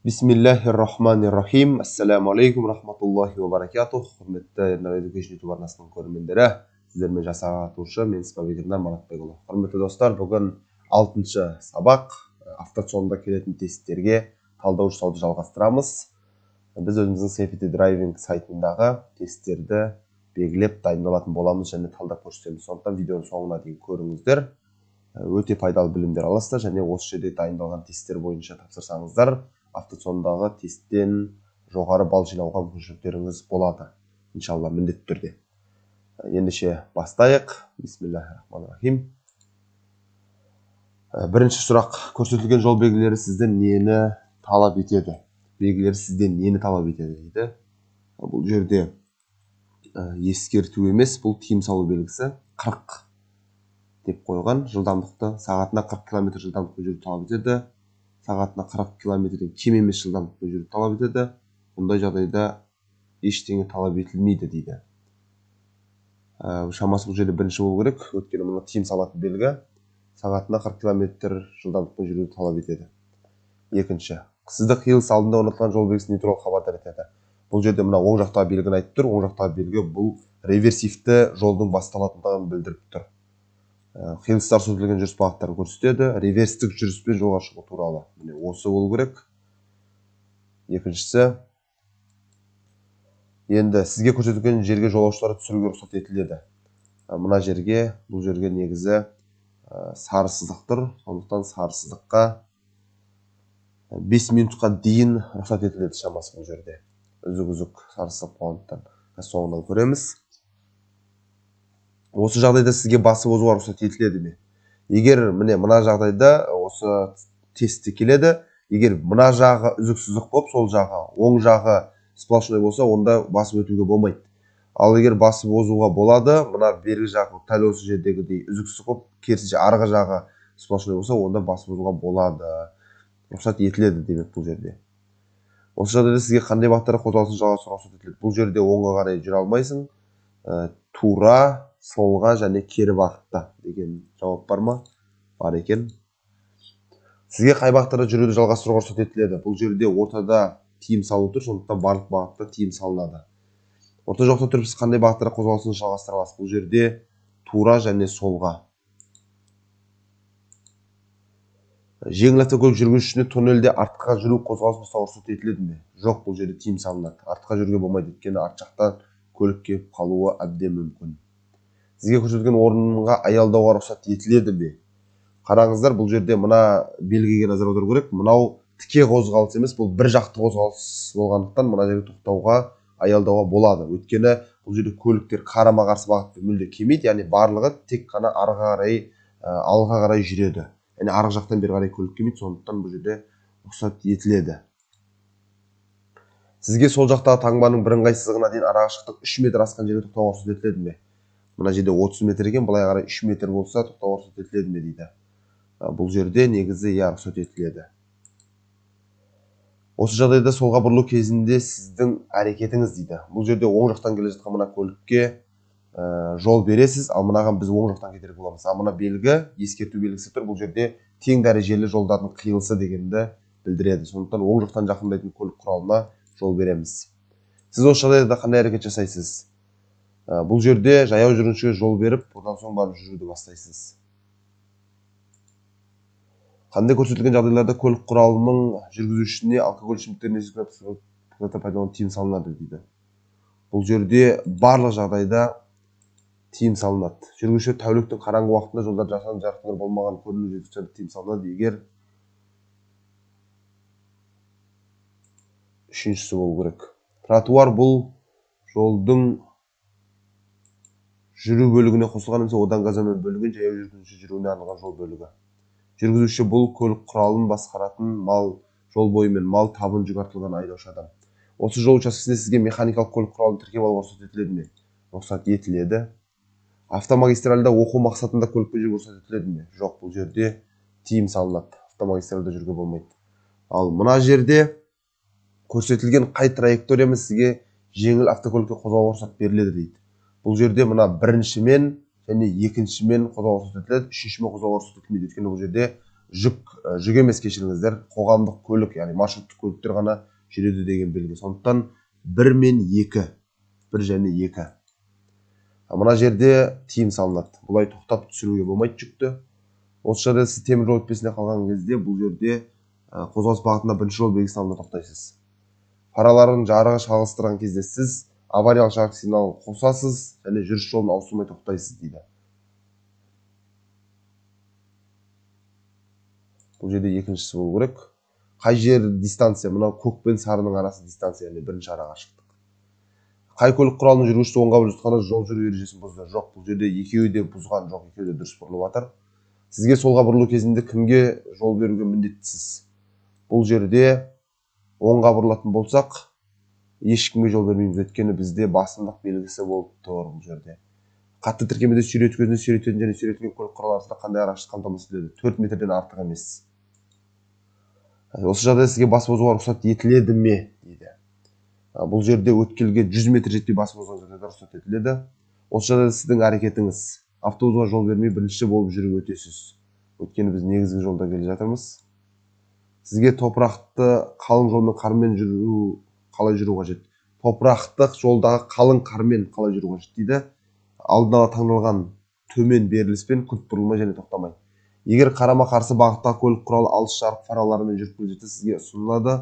Бисмиллахир-рахманир-рахим. Ассаламу алейкум рахматуллахи ва баракатух. Құрметті Ернар Education YouTube арнасының көрермендері, сіздермен жасағатушы мен Спа-ветеринар Маратбекұлы. Құрметті достар, бүгін 6-шы сабақ, автоцонда келетін тесттерге талдау жасауды жалғастырамыз. Біз өзіміздің Safety Driving сайтындағы тесттерді белгілеп дайындалатын боламыз және талдап көрсетеміз. Сондықтан видеоның соңына дейін көріңіздер. Өте пайдалы білімдер аласыздар және осы жерде дайындалған тесттер бойынша тапсырсаңыздар, автоцондағы тесттен жоғары балл жинауға мүмкіншіліктеріңіз болады. Иншалла, міндетті түрде. Ендеше бастайық. Бисмиллахир-рахманир-рахим. Бірінші сұрақ. Көрсетілген жол белгілері сізден нені талап етеді? Белгілері сізден нені талап етеді дейді. Бұл жерде ескерту емес, бұл тыйым салу белгісі. 40 деп қойған жылдамдықты, сағатына 40 километр жылдамдықпен жүруді талап етеді. Сағатына 40 километрден кем емес жылдамдықпен жүруді талап етеді. Бұндай жағдайда ештеңе талап етілмейді дейді. Шамасы бұл жерде бірінші болу керек, өйткені мына тыйым салатын белгі сағатына 40 километр жылдамдықпен жүруді талап етеді. Екінші, сізді қиылыс алдында орнатылған жол белгісі не туралы хабардар етеді? Бұл жерде мына оң жақтағы белгіні айтып тұр. Оң жақтағы белгі бұл реверсивті жолдың басталатындығын білдіріп тұр. Қиылыстар көрсетілген жүріс бағыттарын көрсетеді. Реверстік жүріспен жолға шығу туралы. Міне осы болу керек. Екіншісі, енді сізге көрсетілген жерге жолаушыларды түсіруге рұқсат етіледі. Мына жерге, бұл жерге негізі сары сызық тұр. Сондықтан сары сызыққа 5 минутқа дейін рұқсат етіледі шамасы бұл жерде. Үзік-үзік сары сызық болғандықтан соңынан көреміз. Осы жағдайда сізге басып озуға рұқсат етіледі ме? Егер міне мына жағдайда осы тестте келеді, егер мына жағы үзік сызық болып, сол жағы, оң жағы сплошной болса, онда басып өтуге болмайды. Ал егер басып озуға болады, мына бергі жағы дәл осы жердегідей үзік сызық болып, керісінше арғы жағы сплошной болса, онда басып озуға болады. Рұқсат етіледі демек бұл жерде. Осы жағдайда сізге қандай бағыттарда қозғалысын жалғастыруға рұқсат етіледі? Бұл жерде оңға қарай жүре алмайсың, тура, солға және кері бағытта деген жауап бар ма? Бар екен. Сізге қай бағыттарда жүруді жалғастыруға рұқсат етіледі? Бұл жерде ортада тыйым салу тұр, сондықтан барлық бағытта тыйым салынады. Орта жоқта тұрып сіз қандай бағыттарда қозғалысын жалғастыра аласыз? Бұл жерде тура және солға. Жеңіл автокөлік жүргізушісіне туннельде артқа жүру қозғалысын жасауға рұқсат етіледі ме? Жоқ, бұл жерде тыйым салынады. Артқа жүруге болмайды, өйткені арт жақтан көлік келіп қалуы әбден мүмкін. Сізге көрсетілген орынға аялдауға рұқсат етіледі ме? Қараңыздар, бұл жерде мына белгіге назар аудару керек. Мынау тіке қозғалыс емес, бұл бір жақты қозғалыс болғандықтан мына жерге тоқтауға, аялдауға болады. Өйткені бұл жерде көліктер қарама-қарсы бағытпен мүлде келмейді, яғни барлығы тек қана ары қарай, алға қарай жүреді. Яғни арғы жақтан бері қарай көлік келмейді, сондықтан бұл жерде рұқсат етіледі. Сізге сол жақтағы таңбаның бірыңғай сызығына дейін арақашықтық 3 метр асқан жерге тоқтауға рұқсат етіледі ме? Мына жерде 30 метр екен, былай қарай 3 метр болса тоқтауға рұқсат етіледі ме дейді. Бұл жерде негізі иә рұқсат етіледі. Осы жағдайда солға бұрылу кезінде сіздің әрекетіңіз дейді. Бұл жерде оң жақтан келе жатқан мына көлікке жол бересіз, ал мынаған біз оң жақтан кедергі боламыз. Ал мына белгі, ескерту белгісі тұр, бұл жерде тең дәрежелі жолдардың қиылысы дегенді білдіреді. Сондықтан оң жақтан жақындайтын көлік құралына жол береміз. Сіз осы жағдайда қандай әрекет жасайсыз? Бұл жерде жаяу жүргіншіге жол беріп, одан соң барып жүруді бастайсыз. Қандай көрсетілген жағдайларда көлік құралының жүргізушісіне алкоголь ішімдіктерін пайдалану тыйым салынады дейді. Бұл жерде барлық жағдайда тыйым салынады. Жүргізуші тәуліктің қараңғы уақытында жолдар жасанды жарықтандыру болмаған көріну жеткізушілерге тыйым салынады, егер үшіншісі болу керек. Тротуар бұл жолдың жүру бөлігіне қосылған немесе одан газонмен бөлінген жаяу жүргінші жүруіне арналған жол бөлігі. Жүргізуші бұл көлік құралын басқаратын мал, жол бойымен мал табын жүк артылған айдаушы адам. Осы жол учаскесінде сізге механикалық көлік құралын тіркеп алуға рұқсат етіледі ме? Рұқсат етіледі. Автомагистральда оқу мақсатында көлікпен жүруге рұқсат етіледі ме? Жоқ, бұл жерде тыйым салынады. Автомагистральда жүруге болмайды. Ал мына жерде көрсетілген қай траекториямен сізге жеңіл автокөлікке қозғалуға рұқсат беріледі дейді. Бұл жерде мына біріншімен және екіншімен қозғалуға рұқсат етіледі, үшіншімен қозғалуға рұқсат етілмейді. Өйткені бұл жерде Жүк емес, кешіріңіздер, қоғамдық көлік, яғни маршруттық көліктер ғана жүреді деген белгі. Сондықтан 1 мен 2, 1 және 2. Мына жерде тыйым салынады. Бұлай тоқтап түсіруге болмайды жүкті. Осы жерде сіз темір жол өтпесіне қалған кезде бұл жерде қозғалыс бағытында бірінші жол белгісі алдында тоқтайсыз. Фараларын жарығы шағылыстырған кезде сіз авариялық жарық сигналын қосасыз және жүріс жолын ауыстырмай тоқтайсыз дейді. Бұл жерде екіншісі болу керек. Қай жер дистанция? Мынау көк пен сарының арасы дистанция, яғни бірінші араға шықтық. Қай көлік құралының жүргізушісі оңға бұрылып жатқанда жол жүру ережесін бұзды? Жоқ, бұл жерде екеуі де бұзған жоқ, екеуі де дұрыс бұрылып жатыр. Сізге солға бұрылу кезінде кімге жол беруге міндеттісіз? Бұл жерде оңға бұрылатын болсақ, ешкімге жол бермейміз, өйткені бізде басымдық белгісі болып тұр бұл жерде. Қатты тіркемеде сүйрету кезінде сүйрететін және сүйретілген көлік құралы арасында қандай арашықтық қамтамасыз етіледі? 4 метрден артық емес. Осы жағдайда сізге басып озуға рұқсат етіледі ме дейді. Бұл жерде өткелге 100 метр жетпей басып озған жағдайда рұқсат етіледі. Осы жағдайда сіздің әрекетіңіз автобусға жол бермей бірінші болып жүріп өтесіз. Өйткені біз негізгі жолда келе жатырмыз. Сізге топырақты қалың жолмен қармен жүру қалай жүру қажет? Топырақтық жолдағы қалың қармен қалай жүру қажет дейді. Алдын ала таңдалған төмен беріліспен күрт бұрылмай және тоқтамай. Егер қарама-қарсы бағыттағы көлік құралы алыс жарық фараларымен жүріп келе жатса, сізге ұсынылады.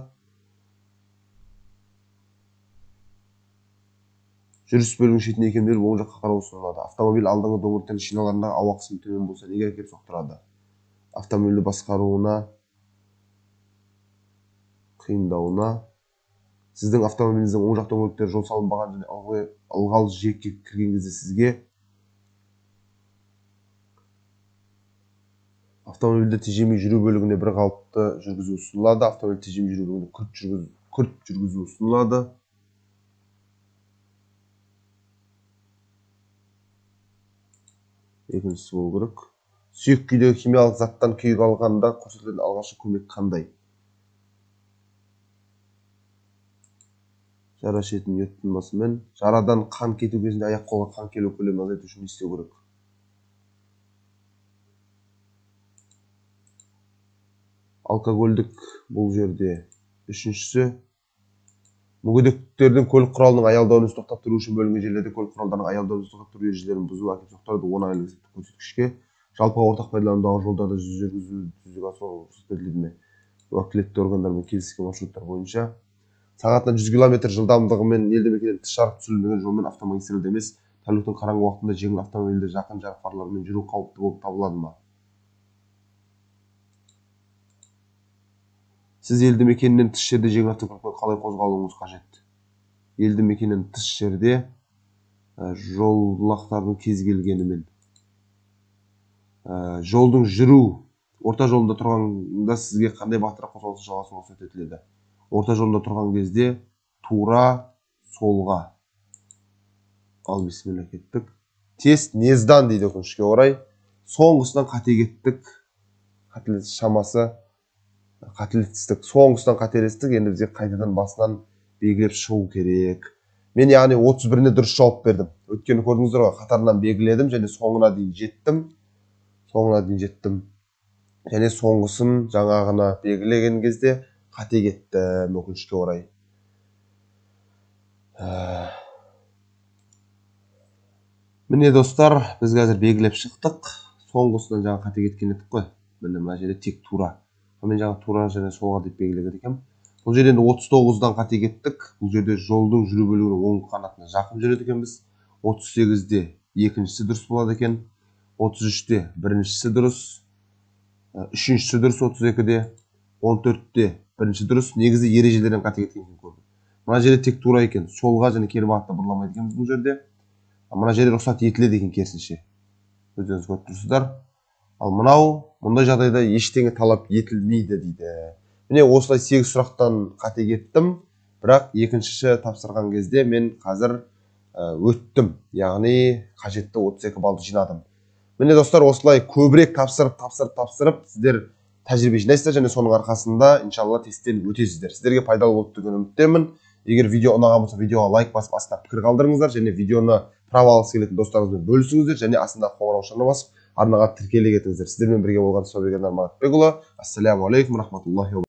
Жүріс бөлігінің шетіне икемделіп, оң жаққа қарау ұсынылады. Автомобиль алдыңғы дөңгелектерінің шиналарындағы ауа қысымы төмен болса, неге әкеліп соқтырады? Автомобильді басқаруына қиындауына. Сіздің автомобиліңіздің оң жақ дөңгелектері жол салынбаған және ылғал жиекке кірген кезде сізге автомобильді тежемей жүру бөлігіне бір қалыпты жүргізу ұсынылады. Автомобильді тежемей жүру бөлігіне күрт жүргізу ұсынылады. Екіншісі болу керек. Сүйек күйдегі химиялық заттан күйік алғанда көрсетілетін алғашқы көмек қандай? Жара шетін йод тұнбасымен. Жарадан қан кету кезінде аяқ қолға қан келу көлемін азайту үшін не істеу керек? Алкогольдік бұл жерде үшіншісі. Мүгедектердің көлік құралының аялдауын тоқтап тұру үшін бөлінген жерлерде көлік құралдарының аялдауын тоқтап тұру ережелерін бұзу әкеліп соқтырады. 10 айлық есептік көрсеткішке. Жалпыға ортақ пайдаланудағы жолдарды жүргізу жүзеге асыруға рұқсат етіледі ме? Уәкілетті органдармен келіскен маршруттар бойынша. Сағатына 100 километр жылдамдығымен елді мекеннен тыс жарық түсірілмеген жолмен автомагистральді емес, тәуліктің қараңғы уақытында жеңіл автомобильді жақын жарық фараларымен жүру қауіпті болып табылады ма? Сіз елді мекеннен тыс жерде жеңіл автокөлікпен қалай қозғалуыңыз қажет? Елді мекеннен тыс жерде жолақтардың кез келгенімен. Жолдың жүру орта жолында тұрғанда сізге қандай бағытта қозғалыс жалғасуға рұқсат етіледі? Орта жолында тұрған кезде тура солға. Ал бисмилла кеттік. Тест не сдан дейді өкінішке орай. Соңғысынан қате кеттік. Қателес шамасы қателестік. Соңғысынан қателестік. Енді бізге қайтадан басынан белгілеп шығу керек. Мен яғни 31-іне дұрыс жауап бердім. Өйткені көрдіңіздер ғой, қатарынан белгіледім және соңына дейін жеттім. Соңына дейін жеттім. Және соңғысын жаңағына белгілеген кезде қате кеттім, өкінішке орай. Міне достар, біз қазір белгілеп шықтық. Соңғысынан жаңа қате кеткен едік қой. Міне мына жерде тек тура. Мен жаңа тура және солға деп белгілеген екенмін. Бұл жерде енді 39-дан қате кеттік. Бұл жерде жолдың жүру бөлігінің оң қанатына жақын жүреді екенбіз. 38-де екіншісі дұрыс болады екен. 33-те біріншісі дұрыс. Үшіншісі дұрыс 32-де. 14-те бірінші дұрыс. Негізі ережелерден қате кеткен екен көрдім. Мына жерде тек тура екен. Солға және кері бағытта бұрыламайды екенбіз бұл жерде. Мына жерде рұқсат етіледі екен керісінше. Өздеріңіз көріп тұрсыздар. Ал мынау мұндай жағдайда ештеңе талап етілмейді дейді. Міне осылай 8 сұрақтан қате кеттім, бірақ екіншісі тапсырған кезде мен қазір өттім. Яғни қажетті 32 балды жинадым. Міне достар, осылай көбірек тапсырып сіздер тәжірибе жинайсыздар және соның арқасында иншалла тесттен өтесіздер. Сіздерге пайдалы болды деген үміттемін. Егер видео ұнаған болса, видеоға лайк басып, астына пікір қалдырыңыздар және видеоны право алғысы келетін достарыңызбен бөлісіңіздер және астындағы қоңыраушаны басып, Арнаға тіркеле кетіңіздер. Сіздермен бірге болған Сабирген Маратбекұлы. Ассаляму алейкум рахматуллахи.